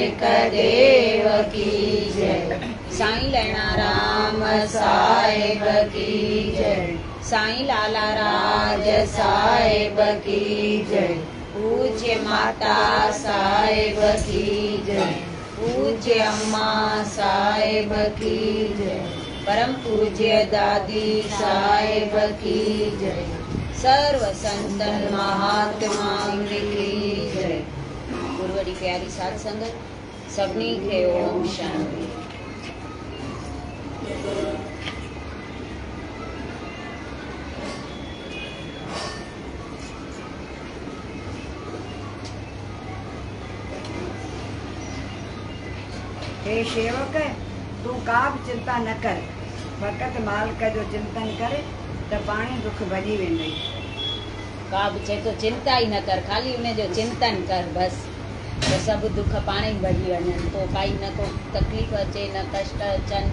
نانڪ ديو ڪي جئي. سائين ليڻا رام صاحب ڪي جئي. سائين لالا راج صاحب ڪي جئي. پوجيه ماتا صاحب ڪي جئي. پوجيه اما صاحب ڪي جئي. پرم پوجيه دادي صاحب ڪي جئي. سرو سنتن مهاتمائن ڪي جئي. گروء جي پياري ساڌ سنگت سڀني کي اوم شانتي. هي شيوڪ! تون ڪا به چنتا نه ڪر، فقط مالڪ جو چنتن ڪر ته پاڻهي دک ڀڄي ويندئي. ڪا به چئي ٿو چنتا ئي نه ڪر، خالي ان جو چنتن ڪر بس ته سڀ دک پاڻهي ئي ڀڄي وڃن، پوء ڪائي نه ڪو تڪليف اچي نه ڪشٽ اچن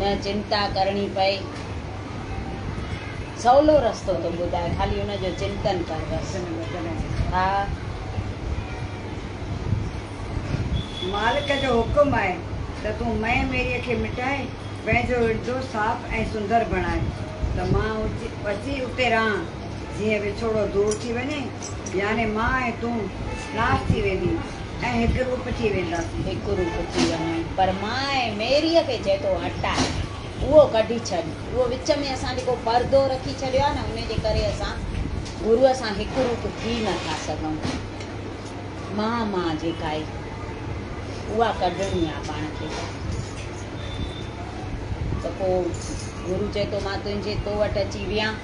نه چنتا ڪرڻي پئي. سولو رستو ٿو ٻڌائي، خالي ان جو چنتن ڪر بس. ها. مالڪ جو حڪم آهي ته تون مئي ميريء کي مٽائي پنهنجو هردو صاف ۽ سندر بڻاء ته مان اچي اتي رهان، جيئن وڇوڙو دور ٿي وڃي، يعني مان ۽ تون ناس ٿي ويندين ۽ هڪ روپ ٿي وينداسين. هڪ روپ ٿي وڃون، پر مان ۽ ميريء کي چئي ٿو هٽاء، اهو ڪڍي ڇڏ. اهو وچ ۾ اسان جيڪو پردو رکي ڇڏيو آهي نه، ان جي ڪري اسان گروء سان هڪ روپ ٿي نه ٿا سگهون. مان مان جيڪا آهي، اها ڪڍڻي آهي پاڻ کي. ته پوء گرو چئي ٿو مان تنهنجي تو وٽ اچي ويهان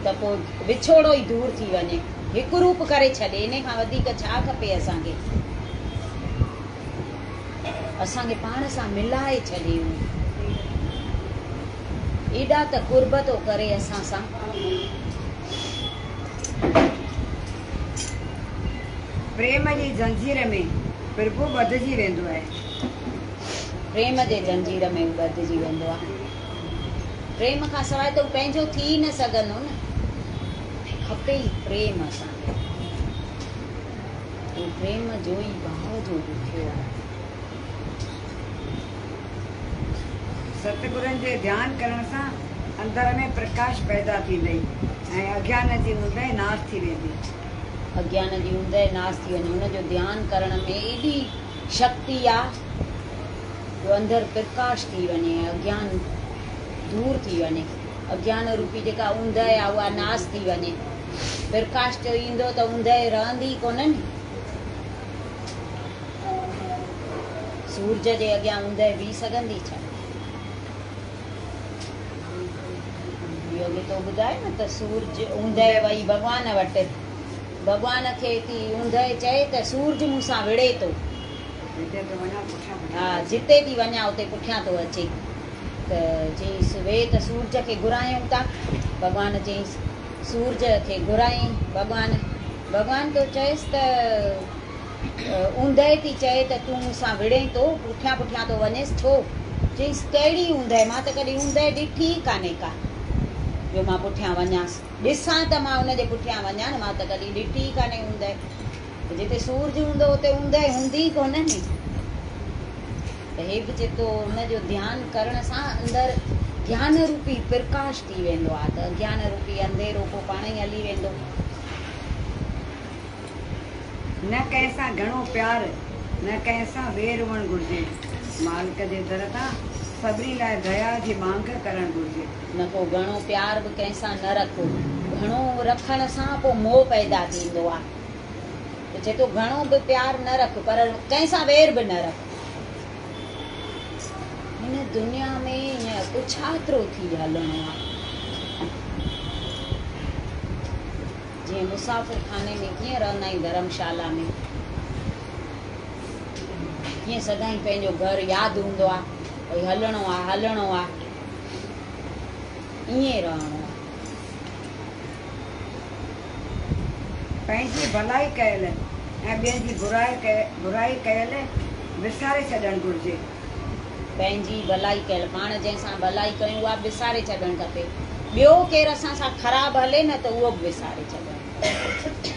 ته پوء وڇوڙو ئي دور ٿي وڃي. هڪ روپ ڪري ڇڏي، انهي کان وڌيڪ ڇا کپي اسان کي؟ اسان کي پاڻ سان ملائي ڇڏي هو. ايڏا ته قرب ٿو ڪري اسان سان. پريم جي زنجير ۾ پرڀو ٻڌجي ويندو آهي. پريم جي زنجير ۾ هو ٻڌجي ويندو آهي. پريم کان سواء ته هو پنهنجو ٿي ئي نه سگهندو نه. کپي ئي پريم اسان کي. اهو پريم جو ئي ڀاء جو ڏکيو آهي. ستگرن جي ڌيان ڪرڻ سان اندر ۾ پرڪاش پيدا ٿيندئي ۽ اگيان جي اوندهه ناس ٿي ويندي. اگيان جي اوندهه ناس ٿي وڃي. ان جو ڌيان ڪرڻ ۾ ايڏي شڪتي آ جو اندر پرڪاش ٿي وڃي ۽ اگيان دور ٿي وڃي. اگيان روپي جيڪا اوندهه آ اها ناس ٿي وڃي. پرڪاش جو ايندو ته اوندهه رهندي ئي ڪونه ني. سورج جي اڳيان اوندهه بيهي سگهندي ڇا؟ اهو اڳي تو ٻڌايو نه ته سورج اوندهه وئي ڀڳوان وٽ. ڀڳوان کي ٿي اوندهه چئي ته سورج مون سان وڙهي ٿو. ها جتي ٿي وڃان اتي پٺيان ٿو اچي. ته چيائينس ويهه ته سورج کي گهرايون ٿا. ڀڳوان چيائينس سورج کي گهرايائين ڀڳوان. ڀڳوان ٿو چئيس ته اوندهه ٿي چئي ته تون مون سان وڙهين ٿو، پٺيان پٺيان ٿو وڃيس ڇو؟ چيائينس ڪهڙي اوندهه، مان ته ڪڏهن اوندهه ڏٺي ئي ڪانهي ڪا جو مان پٺيان وڃانس. ڏسان ته مان ان جي پٺيان وڃان نه، مان ته ڪڏهن ڏٺي ئي ڪانهي اوندهه. جتي سورج هوندو اتي اوندهه هوندي ئي ڪونه ني. ته هي به چئي ٿو ان جو ڌيان ڪرڻ سان اندر گيان روپي پرڪاش ٿي ويندو آهي ته اگيان روپي انڌيرو پوء پاڻ ئي هلي ويندو. نه ڪنهن سان گهڻو پيار نه ڪنهن سان وير هئڻ گهرجي. مالڪ جي در تان سڀني لاء ديا جي ٻانگ ڪرڻ گهرجي. نه ڪو گهڻو پيار به ڪنهن سان نه رک. گهڻو رکڻ سان پوء موهه پيدا ٿيندو آهي. ته چئي ٿو گهڻو به پيار نه رک پر ڪنهن سان وير به نه رک. هن دنيا ۾ ائين پڇاترو ٿي هلڻو آهي. جيئن مسافر خاني ۾ ڪيئن رهندا آهيون ڌرمشالا ۾ ڪيئن سدائين پنهنجو گهر ياد هوندو آهي ڀئي هلڻو آهي هلڻو آهي ائين رهڻو آهي. پنهنجي ڀلائي ڪيل ۽ ٻين جي برائي ڪيل وساري ڇڏڻ گهرجي. پنهنجي ڀلائي ڪيل، پاڻ جنهن سان ڀلائي ڪيون اها به وساري ڇڏڻ کپي. ٻيو ڪير اسان سان خراب هلي نه ته اهو به وساري ڇڏڻ کپي.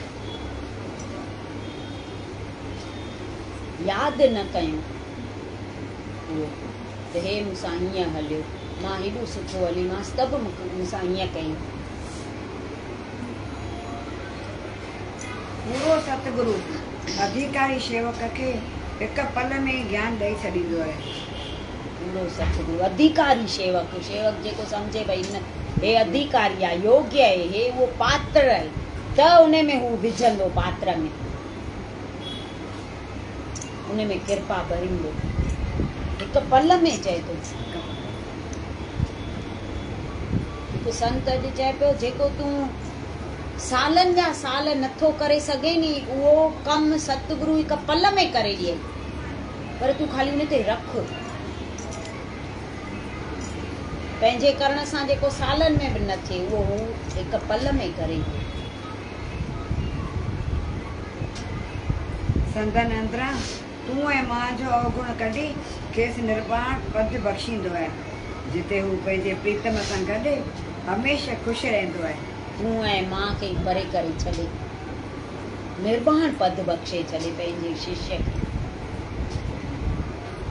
ياد نه ڪيون اهو ته هي مون سان هيئن هليو، مان هيڏو سٺو هليمانس ته به مون سان هيئن ڪيائين. پورو ستگرو اڌيڪاري شيوڪ کي هڪ پل ۾ ئي گيان ڏئي ڇڏيندو آهي. پورو ستگرو اڌيڪاري شيوڪ، شيوڪ جيڪو سمجهي ڀئي نه هي اڌيڪاري آهي، يوگيه آهي، هي اهو پاتر آهي ته ان ۾ هو وجهندو پاتر ۾. ان ۾ ڪرپا ڀريندو. هڪ پل ۾ چئي ٿو. هڪ سنت اڄ چئي پيو جيڪو تون سالن جا سال نٿو ڪري سگهين ني اهو ڪم ستگرو هڪ پل ۾ ڪري ڏئي پر تون خالي ان تي رک. پنهنجي ڪرڻ سان جيڪو سالن ۾ به نه ٿئي اهو هو هڪ پل ۾ ڪري ڏئي. سندن اندران تون ۽ مان جو اوگڻ ڪڍي کيس نرواڻ پد بخشيندو آهي، جتي هو پنهنجي پريتم سان گڏ هميشه خوش رهندو آهي. تون ۽ مان کي ئي پري ڪري ڇڏي، نرواڻ پد بخشي ڇڏي پنهنجي ششيه کي.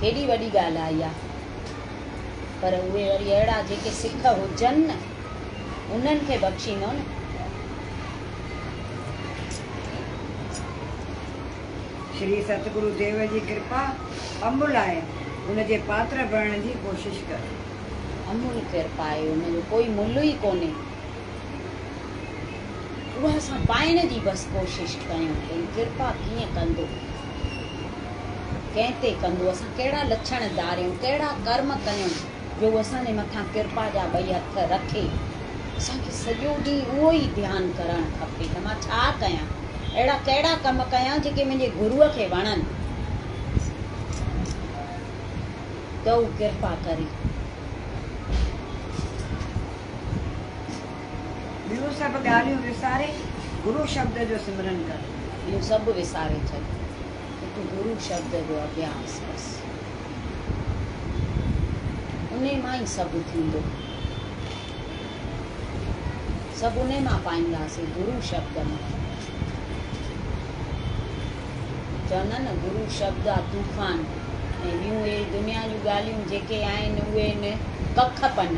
ڪيڏي وڏي ڳالهه آهي اها. پر اهي وري اهڙا جيڪي سک هجن نه، انهن کي بخشيندو نه. شري ستگرو ديو جي ڪرپا املهه آهي، ان جي پاتر بڻڻ جي ڪوشش ڪر. املهه ڪرپا آهي، ان جو ڪوئي ملهه ئي ڪونهي. اها اسان پائڻ جي بس ڪوشش ڪيون ته هي ڪرپا ڪيئن ڪندو، ڪنهن تي ڪندو، اسان ڪهڙا لڇڻ ڌاريون، ڪهڙا ڪرم ڪيون جو هو اسان جي مٿان ڪرپا جا ٻئي هٿ رکي. اسان کي سڄو ڏينهن اهو ئي ڌيان ڪرڻ کپي ته مان ڇا ڪيان، اهڙا ڪهڙا ڪم ڪيان جيڪي منهنجي گروء کي وڻن ته هو ڪرپا ڪري. ٻيون سڀ ڳالهيون وساري گرو شبد جو سمرن ڪر. ٻيون سڀ وساري ڇڏ ته تون گرو شبد جو اڀياس بس. انهي مان ئي سڀ ٿيندو. سڀ انهي مان پائينداسين گرو شبد مان. چوندا نه گرو شبد آ طوفان ۽ ٻيون اهي دنيا جون ڳالهيون جيڪي آهن اهي آهن ڪک پن.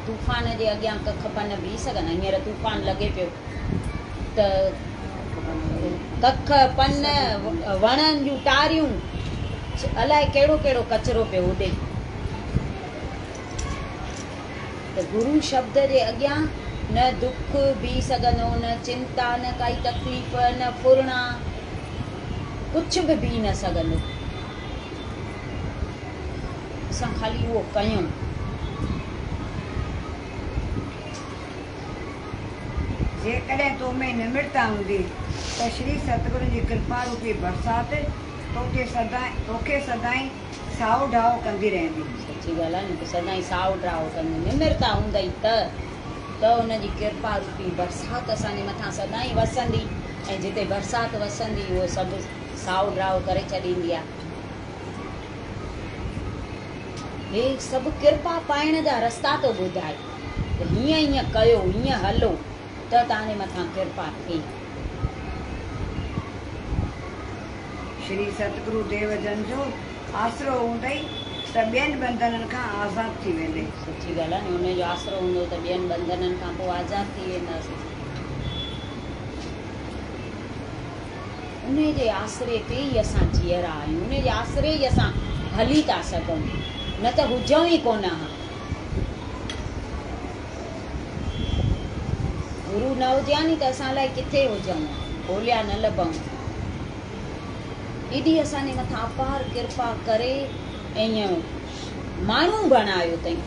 طوفان جي اڳيان ڪک پن بيهي سگهندا؟ هينئر طوفان لڳي پيو ته ڪک پن وڻن جون ٽاريون الائي ڪهڙو ڪهڙو ڪچرو پيو اڏي. ته گرو شبد جي اڳيان نه دک بيهي سگهندو، نه چنتا، نه ڪائي تڪليف، نه ڦرڻا، ڪجهه به بيهي نه سگهندو. اسان خالي اهو ڪيون. جيڪڏهن تو ۾ نمرتا هوندي ته شري ستگرو جي ڪرپا روپي برسات توکي سدائين سائو ڍائو ڪندي رهندي. سچي ڳالهه آهي نه ته سدائين سائو ڍائو ڪندي. نمرتا هوندئي ته ته ان جي ڪرپا روپي برسات اسان جي مٿان سدائين وسندي ۽ جتي برسات وسندي اهو سڀ سائو ڍائو ڪري ڇڏيندي آهي. هي سڀ ڪرپا پائڻ جا رستا ٿو ٻڌائي ته هيئن هيئن ڪيو، هيئن هلو ته توهان جي مٿان ڪرپا ٿئي. شري ستگرو ديو جن جو آسرو هوندئي ته ٻين ٻنڌنن کان آزاد ٿي ويندين. سچي ڳالهه آهي نه انهي جو آسرو هوندو ته ٻين ٻنڌنن کان پوء آزاد ٿي وينداسين. انهي جي آسري تي ئي اسان جيئرا آهيون، انهي جي آسري ئي اسان هلي ٿا سگهون، نه ته هجون ئي ڪونه ها. گرو نه هجي ها ني ته اسان الائي ڪٿي هجون ها، ڳوليا نه لڀون ها. ايڏي اسان جي مٿان اپار ڪرپا ڪري ائين ماڻهو بڻايو اٿئي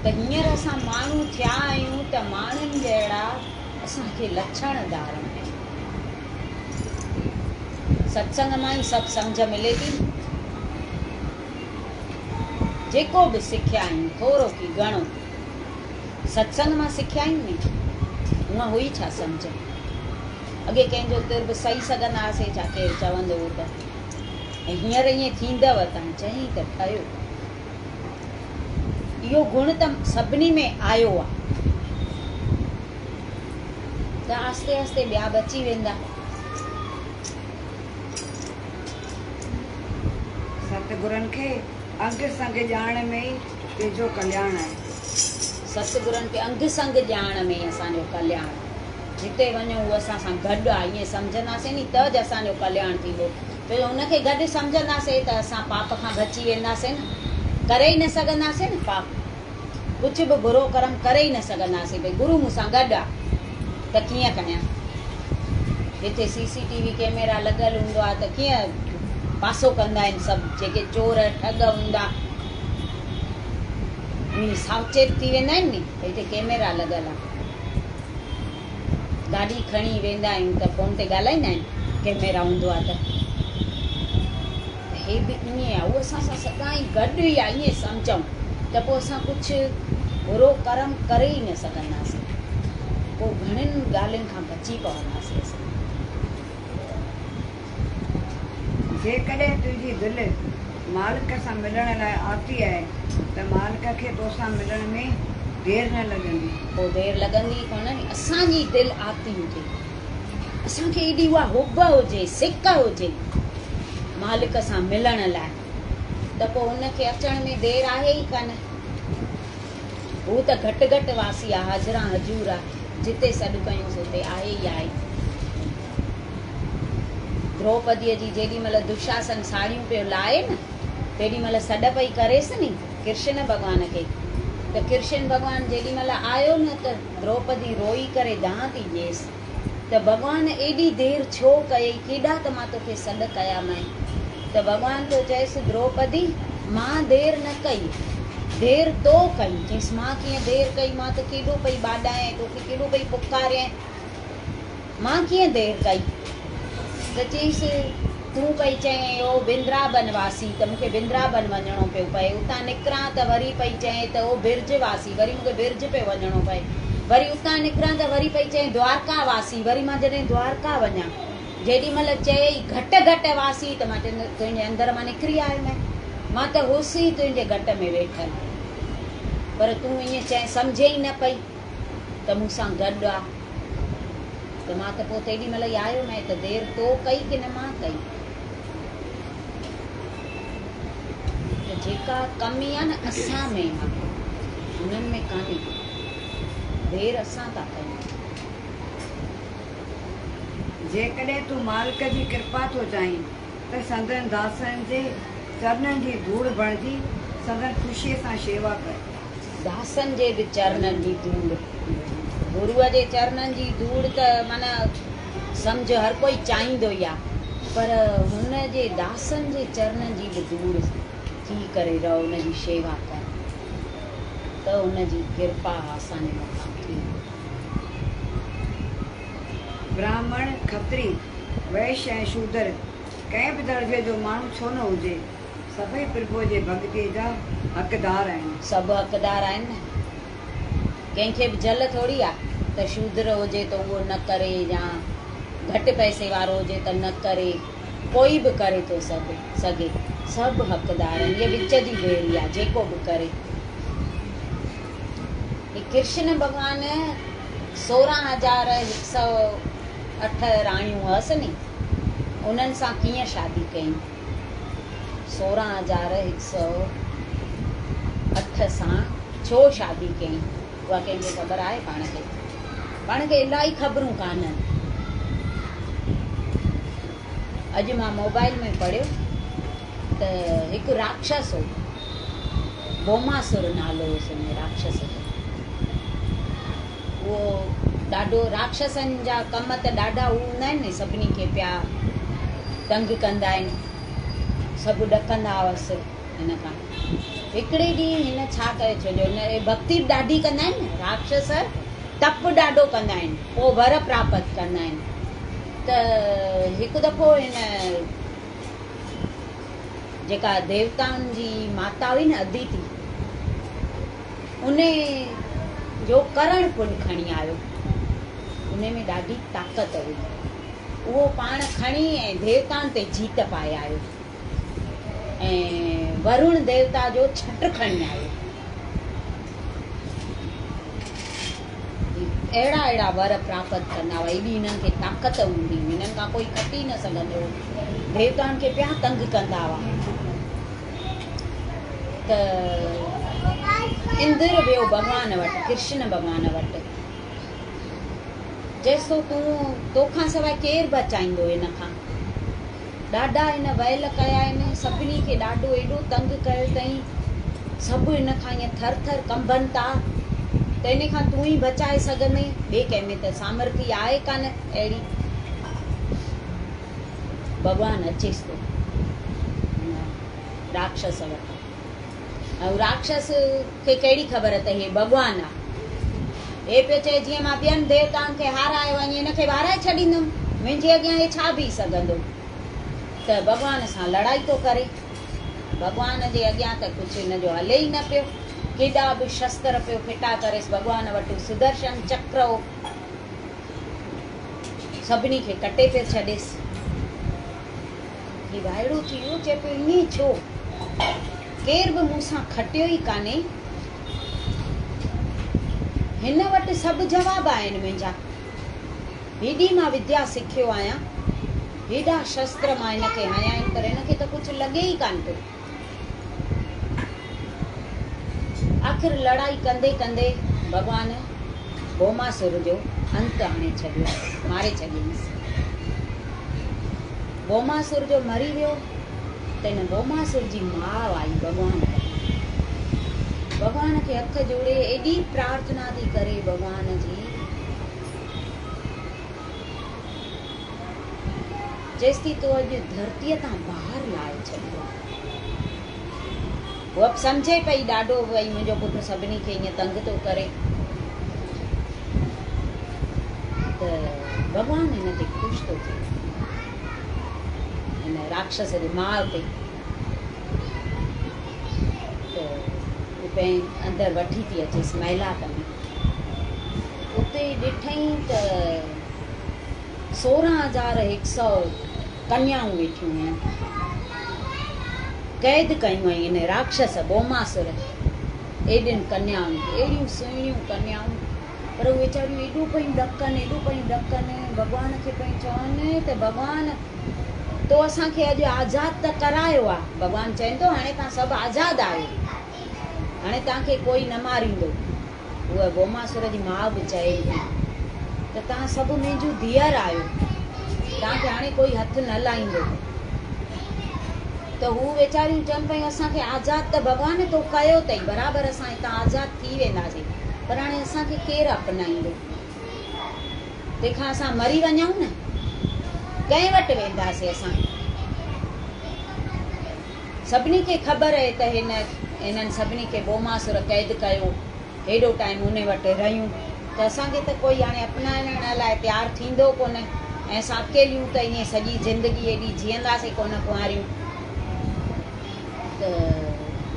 ته هينئر اسان ماڻهو ٿيا آهيون ته ماڻهن جهڙا اسان کي لڇڻ ڌارڻ آهن. ستسنگ مان ئي سڀ سمجهه ملي ٿي نه. جيڪو به سکيا آهيون ٿورو ڪي گهڻو ستسنگ مان سکيا آهيون ني. هونء هئي ڇا سمجهه؟ اڳي ڪنهن جو تر به سهي سگهندا هئاسين ڇا؟ ڪير چوندو هو ته ۽ هينئر ائين ٿيندو تان چيائين ته ٺهيو. اهو گڻ ته سڀني ۾ آيو آ ته آهستي آهستي ٻيا به اچي ويندا. ستگرن کي انگ سنگ ڄاڻڻ ۾ ئي تنهنجو ڪلياڻ آهي. ستگرن کي انگ سنگ ڄاڻڻ ۾ ئي اسان جو ڪلياڻ آهي. جتي وڃون هو اسان سان گڏ آهي ائين سمجهنداسين ني ته ج اسان جو ڪلياڻ ٿيندو. ڇو جو هن کي گڏ سمجهنداسين ته اسان پاپ کان بچي وينداسين نه. ڪري ئي نه سگهنداسين نه پاپ. ڪجهه به برو ڪرم ڪري ئي نه سگهنداسين. ڀئي گرو مون سان گڏ آ ته ڪيئن ڪيان. جتي سي سي ٽي وي ڪئميرا لڳل هوندو آ ته ڪيئن پاسو ڪندا آهن سڀ جيڪي چور ٺڳ هوندا ائين ساوچيت ٿي ويندا آهن ني ته هتي ڪئميرا لڳل آ. گاڏي کڻي ويندا آهيون ته فون تي ڳالهائيندا آهن ڪئميرا هوندو آ ته هي به ائين آ هو اسان سان سدائين گڏ ئي آ ائين سمجهون ته پوء اسان ڪجهه برو ڪرم ڪري ئي نه سگهنداسين پوء گهڻين ڳالهين کان بچي پونداسين اسان. جيڪڏهن تنهنجي دل مالڪ سان ملڻ لاء آتي آهي ته مالڪ کي توسان ملڻ ۾ دير نه لڳندي. پوء دير لڳندي ئي ڪونه ني. اسان جي دل آتي هجي، اسان کي ايڏي اها حب هجي، سڪ هجي مالڪ سان ملڻ لاء ته پوء ان کي اچڻ ۾ دير آهي ئي ڪانه. هو ته گهٽ گهٽ واسي آ، حاضران حضور آ، جتي سڏ ڪيونس اتي آهي ئي آهي. دروپديء جي جيڏي مهل دشاسن ساڙهيون پيو لاهي نه، تيڏي مهل سڏ پئي ڪريس ني ڪرشن ڀڳوان کي ته ڪرشن ڀڳوان جيڏي مهل آيو نه ته دروپدي روئي ڪري دانهن ٿي ڏيس ته ڀڳوان ايڏي دير ڇو ڪيئي، ڪيڏا ته مان توکي سڏ ڪيا مئين. ته ڀڳوان ٿو چئيس دروپدي مان دير نه ڪئي، دير تو ڪئي. چيس مان ڪيئن دير ڪئي، مان ته ڪيڏو پئي ٻاڏايانء، توکي ڪيڏو پئي پڪاريانء. مان ڪيئن دير ڪئي؟ ته چيس، تون پئي چئين او بندرابن واسي ته مون کي بندرابن وڃڻو پيو پئي، اتان نڪران ته وري پئي چئين ته او برج واسي، وري مون کي برج پيو وڃڻو پئي، وري اتان نڪران ته وري پئي چئين دوارڪا واسي، وري مان جڏهن دوارڪا وڃان، جيڏي مهل چيئي گهٽ گهٽ واسي ته مان تنهنجي اندر مان نڪري آيو مين، مان ته هوس ئي تنهنجي گهٽ ۾ ويٺل، پر تون ائين چئين سمجهين ئي نه پئي. ته مون سان گڏ آ ته مان ته پوء تيڏي مهل ئي آيو مئين ته دير تو ڪئي ڪي نه مان ڪئي. ته جيڪا ڪمي آ نه اسان ۾ آ هنن ۾ ڪانهي دير اسان ٿا ڪيون. جيڪڏهن تون مالڪ جي ڪرپا ٿو چاهين ته سندن داسن جي چرنن جي ڌوڙ بڻجي سندن خوشيء سان شيوا ڪر. داسن جي به چرنن جي ڌوڙ. گروء جي چرنن جي ڌوڙ ته معنيٰ سمجهه هر ڪوئي چاهيندو ئي آ، پر هن جي داسن جي چرنن جي به ڌوڙ ٿي ڪري رهه، ان جي شيوا ڪر ته ان جي ڪرپا اسان جي مٿان ٿيندي. براهمڻ، کتري، وئش ۽ شودر ڪنهن به درجي جو ماڻهو ڇو نه هجي، سڀئي پرڀوء جي ڀڳتيء جا حقدار آهن. سڀ حقدار آهن نه. ڪنهن کي به جهل ٿوري آ ته شودر هجي ته اهو نه ڪري يا گهٽ پئسي وارو هجي ته نه ڪري. ڪوئي به ڪري ٿو سگهي. سڀ حقدار آهن. هيء وچ جي ڀيري آ، جيڪو به ڪري. هي ڪرشن ڀڳوان 16,108 راڻيون هئس ني، انهن سان ڪيئن شادي ڪيائين؟ 16,108 سان ڇو شادي ڪيائين؟ اها ڪنهن کي خبر آهي؟ پاڻ کي پاڻ کي الائي خبرون ڪانهن. اڄ مان موبائل ۾ پڙهيو ته هڪ راڪشس هو، بوماسر نالو هوس ان راڪشس جو. اهو ڏاڍو راڪشسن جا ڪم ته ڏاڍا هو هوندا آهن نه سڀني کي پيا تنگ ڪندا آهن سڀ ڏڪندا هئس هن کان. هڪڙي ڏينهن هن ڇا ڪيو ڇو جو هن ڀڳتي به ڏاڍي ڪندا آهن نه راڪشس تپ ڏاڍو ڪندا آهن پوء ور پراپت ڪندا آهن ته هڪ دفعو هن جيڪا ديوتائن جي ماتا هئي نه اديتي انهي جو ڪرڻ پل کڻي آيو. انهي ۾ ڏاڍي طاقت هئي. اهو پاڻ کڻي ۽ ديوتائن تي جيت پائي آيو ۽ ورڻ ديوتا جو ڇٽ کڻي آيو. اهڙا اهڙا ور پراپت ڪندا هئا. ايڏي هنن کي طاقت هوندي هئي. هنن کان ڪوئي کٽي نه سگهندو هو. ديوتائن کي پيا تنگ ڪندا هئا. ته اندر ويو ڀڳوان وٽ، ڪرشن ڀڳوان وٽ. چيس ٿو تون توکان سواء ڪير بچائيندو هن کان. ڏاڍا هن ويل ڪيا آهن، سڀني کي ڏاڍو ايڏو تنگ ڪيو اٿئين، سڀ هن کان ائين ٿر ٿر ڪنبن ٿا ته ان کان تون ئي بچائي سگهندين، ٻئي ڪنهن ۾ ته سامرٿي آهي ڪانه اهڙي. ڀڳوان اچيس ٿو هن راڪشس وٽ ۽ راڪشس کي ڪهڙي خبر ته هي ڀڳوان آ. هي پيو چئي جيئن مان ٻين ديوتائن کي هارايو ائين هن کي به هارائي ڇڏيندم، منهنجي اڳيان هي ڇا بيهي سگهندو. ته ڀڳوان سان لڙائي ٿو ڪري. ڀڳوان جي اڳيان ته ڪجهه هن جو هلي ئي نه پيو. ڪيڏا به شستر پيو ڦٽا ڪريس. ڀڳوان وٽ سدرشن چڪر هو. سڀني کي ڪٽي پيو ڇڏيس. هي وائڙو ٿي ويو، چئي پيو ائين ڇو؟ ڪير به مون سان کٽيو ئي ڪانهي. هن وٽ سڀ جواب آهن منهنجا. هيڏي مان وديا سکيو آهيان، هيڏا شستر مان هن کي هنيا آهن پر هن کي ته ڪجهه لڳي ئي ڪانه پيو. آخر لڙائي ڪندي ڪندي ڀڳوان ڀوماسر جو انت آڻي ڇڏيو، ماري ڇڏيائينس. ڀوماسر جو مري ويو ته هن ڀوماسر جي ماء آئي ڀڳوان وٽ. ڀڳوان کي هٿ جوڙي ايڏي پرارٿنا ٿي ڪري ڀڳوان جي. چيس ٿي تو اڄ ڌرتيء تان بار لاهي ڇڏيو آهي. هوء به سمجهي پئي ڏاڍو ڀئي منهنجو پٽ سڀني کي ائين تنگ ٿو ڪري ته ڀڳوان هن تي خوش ٿو ٿئي. هن راڪشس جي ماء تي ته هو پنهنجي اندر وٺي ٿي اچيس محلات ۾. اتي ڏٺئين ته 16,100 ڪنيائون ويٺيون هيون. قيد ڪيون هئائين هن راڪشس ڀوماسر ايڏين ڪنيائن کي. اهڙيون سهڻيون ڪنيائون، پر اهي ويچاريون ايڏو پيون ڏڪن، ايڏو پيون ڏڪن، ڀڳوان کي پيون چون ته ڀڳوان تو اسان کي اڄ آزاد ته ڪرايو آ. ڀڳوان چين ٿو هاڻي توهان سڀ آزاد آهيو. هاڻي توهان کي ڪوئي نه ماريندو. هوء ڀوماسر جي ماء به چئي ٿي ته توهان سڀ منهنجون ڌيئر آهيو، توهان کي هاڻي ڪوئي هٿ نه لائيندو. ته هو ويچاريون چون پيون اسان کي آزاد ته ڀڳوان تو ڪيو اٿئي، برابر اسان هتان آزاد ٿي وينداسين، پر هاڻي اسان کي ڪير اپنائيندو؟ تنهن کان اسان مري وڃون نه، ڪنهن وٽ وينداسين اسان؟ سڀني کي خبر اهي ته هن هنن سڀني کي ڀوماسر قيد ڪيو، هيڏو ٽائيم انهي وٽ رهيون ته اسان کي ته ڪوئي هاڻي اپنائڻ لاء تيار ٿيندو ڪونه ۽ اسان اڪيليون ته ائين سڄي زندگي ايڏي جيئنداسين ڪونه ڪنواريون. ته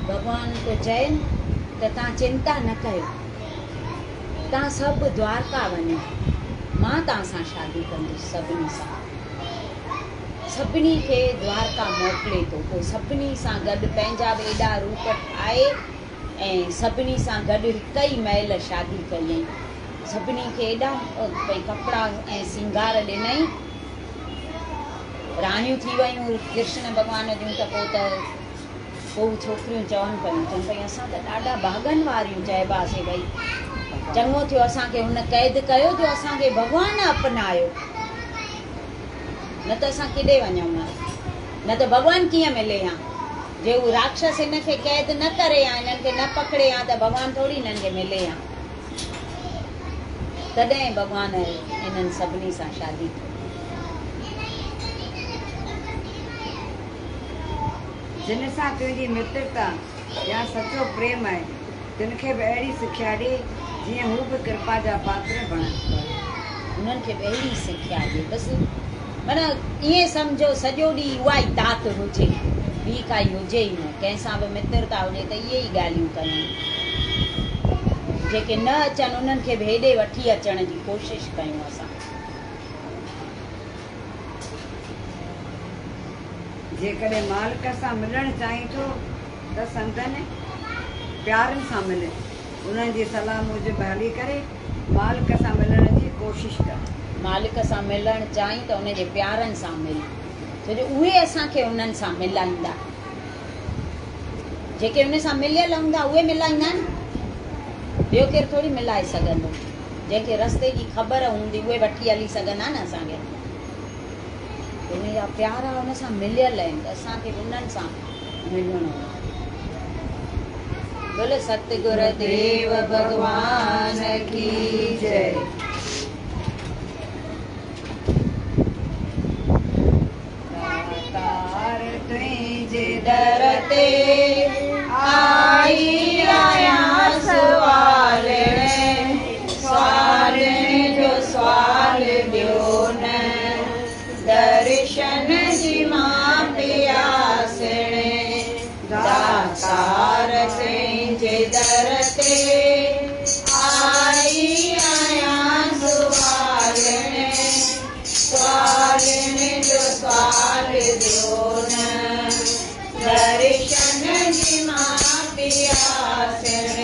ڀڳوان ٿو چئين ته توهان چنتا نه ڪيو، توهان سڀ دوارڪا وڃو، مان توهان سان شادي ڪندس سڀني سان. سڀني کي دوارڪا موڪلي ٿو. پوء سڀني سان گڏ پنهنجا به ايڏا روپ ٺاهي ۽ سڀني سان گڏ هڪ ئي مهل شادي ڪيائين. سڀني کي ايڏا ڀئي ڪپڙا ۽ سينگار ڏنائين. راڻيون ٿي ويون ڪرشن ڀڳوان جون ته پوء ته پوء هو ڇوڪريون چون پيون، چون پيون اسان ته ڏاڍا ڀاڳن واريون چئباسين ڀئي چڱو ٿيو اسان کي هن قيد ڪيو جو اسان کي ڀڳوان اپنايو. نه ته اسان ڪيڏي وڃون ها، نه ته ڀڳوان ڪيئن ملي ها؟ جي هو راڪشس هن کي قيد نه ڪري ها، هنن کي نه پڪڙي ها ته ڀڳوان ٿوري هنن کي ملي ها. تڏهن ڀڳوان هنن سڀني سان شادي ڪئي. جن سان تنهنجي مترتا يا سچو پريم آهي، تن کي به اهڙي سکيا ڏي، جيئن هو به ڪرپا جا پاتر بڻن. انهن کي به اهڙي سکيا ڏي. بس معنيٰ ائين سمجهو سڄو ڏينهن اها ئي تات هجي، ٻي ڪائي هجي ئي نه. ڪنهن سان به مترتا هجي ته اهي ئي ڳالهيون ڪن. جيڪي نه اچن انهن کي به هيڏي وٺي اچڻ جي ڪوشش ڪيون اسان. جيڪڏهن مالڪ سان ملڻ چاهين ٿو ته سندن پيارن سان مل. انهن جي صلاح موجب هلي ڪري مالڪ سان ملڻ جي ڪوشش ڪر. مالڪ سان ملڻ چاهين ته ان جي پيارن سان مل، ڇو جو اهي اسان کي انهن سان ملائيندا. جيڪي ان سان مليل هوندا اهي ملائيندا نه، ٻيو ڪير ٿوري ملائي سگهندو. جنهن کي رستي جي خبر هوندي اهي وٺي هلي سگهندا نه اسان کي. ان جا پيارا ان سان مليل آهن ته اسان کي به انهن سان ملڻو آهي. بول ستگر ديو ڀڳوان ڪي جئي. داتار تنهنجي در تي آئي آهيان سوالڻ، سوالڻ جو سوال ڏيو نه، درشن جي مان پياسڻ. داتار تنهنجي در تي آئي آهيان سوالڻ، سوالڻ جو سوال ڏيو نه، درشن جي مان پياسڻ.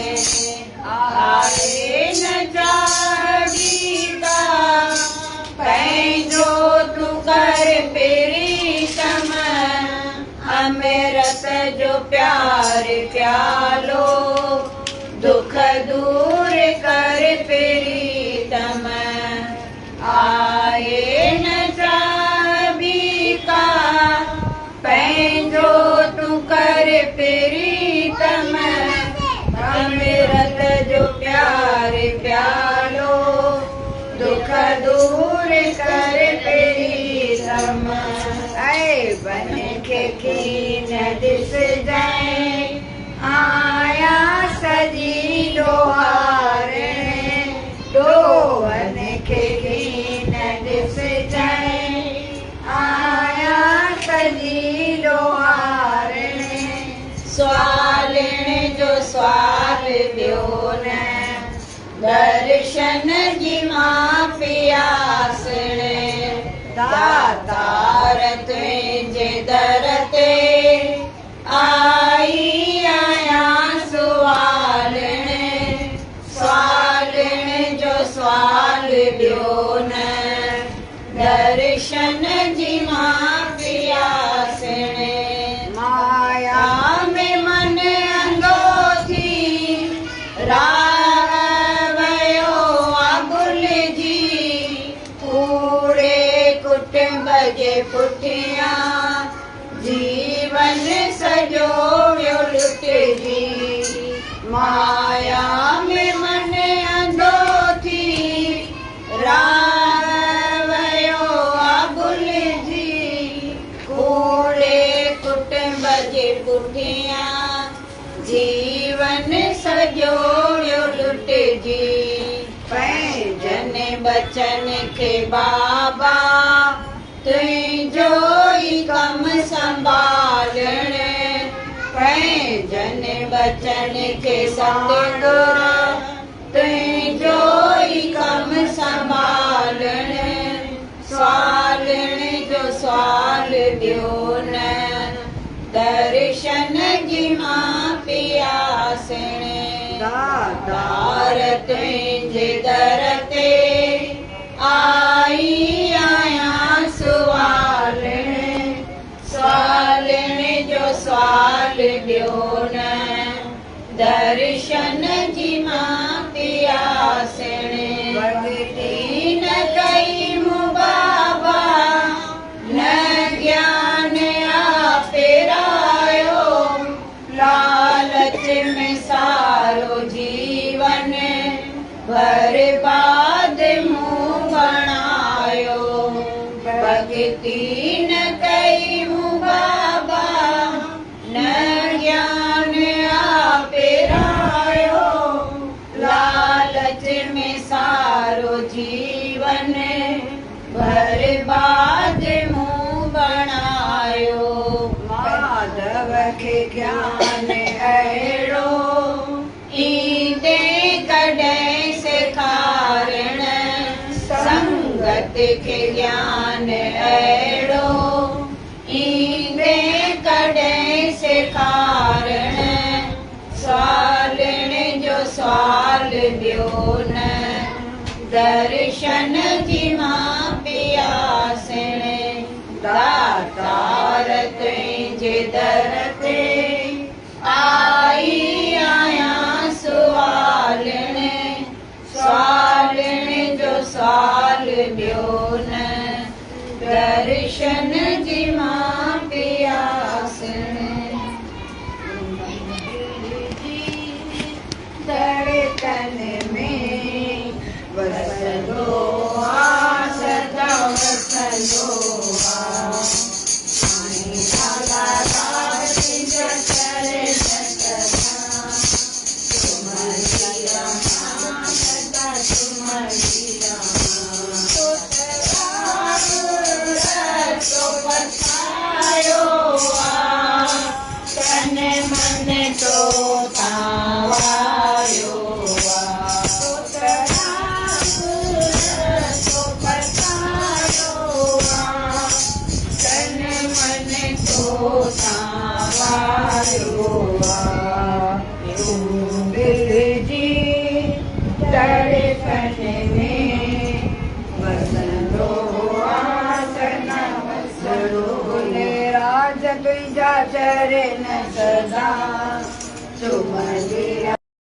آهي نه چاهه ٻي ڪا، پنهنجو تون ڪر پريتم، امرت جو پيار پيالو، دک دور ڪر پريتم. آهي نه چاهه ٻي ڪا، پنهنجو تون ڪر پريتم، امرت جو پيار پيالو، دک دور ڪر پريتم. عيبن کي ڪين ڏسجانء، آيا سڄي ڏوهارڻ، ڏوهن کي ڪين ڏسجانء، آيا سڄي ڏوهارڻ. سوالڻ جو سوال ڏيو نه، درشن جي مان پياسڻ. داتار تنهنجي در تي آئي آهيان سوالڻ، سوالڻ جو سوال ڏيو نه، درشن جي مان پياسڻ. مايا ۾ من انڌو ٿي راهه ويو آ ڀلجي، ڪوڙي ڪٽنب جي پٺيان جيون سڄو ويو لٽجي. مايا ۾ من انڌو ٿي راهه ويو آ ڀلجي، ڪوڙي ڪٽنب جي پٺيان جيون سڄو ويو لٽجي. پنهنجن ٻچن کي بابا تنهنجو ئي ڪم سنڀالڻ، پنهنجن ٻچن کي ستگر تنهنجو ئي ڪم سنڀالڻ. سوالڻ جو سوال ڏيو نه، درشن جي مان پياسڻ. داتار تنهنجي در تي آئي آهيان سوالڻ، سوالڻ جو سوال ڏيو نه، درشن جي مان پياسڻ. ڀڳتي نه ڪئي مون بابا، نه گيان آ پرايو، لالچ ۾ سارو جيون برباد مون بڻايو. ڀڳتي نه ڪئي مون بابا، نه گيان آ پرايو، لالچ ۾ سارو جيون برباد مون بڻايو. ماڌو کي گيان اهڙو ايندي ڪڏهن سيکارڻ، سنگت کي گيان اهڙو ايندي ڪڏهن سيکارڻ. سوالڻ جو سوال ڏيو نه، درشن جي مان پياسڻ. داتار تنهنجي در تي آ ٻيو نه، درشن جي مان پياسڻ. جي ڌڙڪن ۾ وسندو آ، سدا وسندو آ. سائين لالا راج تنهنجا چرڻ سدا چمندي رهان، سدا چمندي رهان. تو رستو پسايو آ، تن من تو تان وايو آ. رستو پسايو آ، تن من تو تان وايو آ. تون دل جي ڌڙڪن ۾ وسندو آ، سدا وسندو. راج تنهنجا چرڻ سدا چمندي.